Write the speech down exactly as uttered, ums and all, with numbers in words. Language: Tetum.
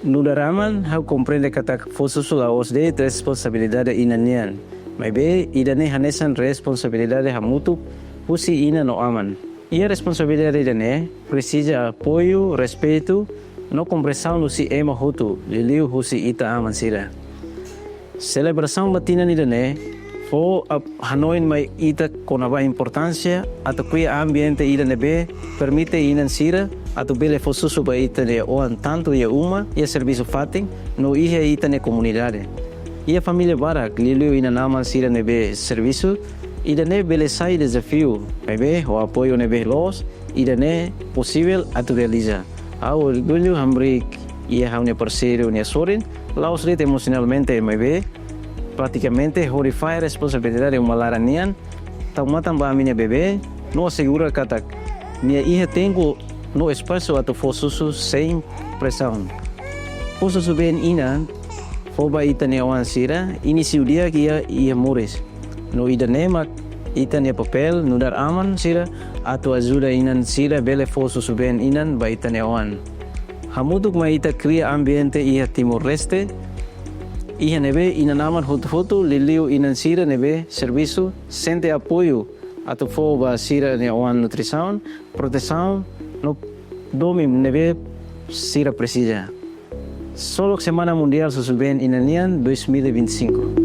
Nu'udar aman, ha'u komprende katak fó susu la'ós de'it responsabilidade inan nian. Maibé, ida-ne'e hanesan responsabilidade hamutuk husi inan no aman. Iha responsabilidade ida-ne'e presiza apoiu, respeitu, no kompreensaun husi ema hotu, liuliu husi ita aman sira. Selebrasaun ba tinan ida-ne'e fó ap-, hanoin mai ita kona-ba importánsia atu kria ambiente ida ne'ebé permite inan sira atu bele fó susu ba ita-nia oan tantu iha uma, iha servisu fatin, no iha ita-nia komunidade. Iha família barak, liuliu inan-aman sira ne'ebé servisu, ida-ne'e bele sai dezafiu, maibé ho apoiu ne'ebé loos, ida-ne'e posivel atu realiza. Ha'u orgullu hamriik iha ha'u-nia parseiru nia sorin, la'ós de'it emosionalmente maibé pratikamente hodi fahe responsabilidade uma laran nian, tau matan ba ami-nia bebé, no asegura katak nia iha tempu no espasu atu fó susu sein presaun. Fó susu-been inan fó ba ita-nia oan sira, inísiu di'ak iha, iha moris. No ida-ne'e mak ita-nia papél nu'udar aman sira atu ajuda inan sira bele fó susu-been inan ba ita-nia oan. Hamutuk mai ita kria ambiente iha Timor-Leste, iha ne'ebé inan-aman hotu-hotu, liuliu inan sira ne'ebé servisu, sente apoiu atu fó ba sira-nia oan nutrisaun, protesaun, no domin ne'ebé sira presiza. Solok Semana Mundiál Susu-been Inan nian dois mil e vinte e cinco.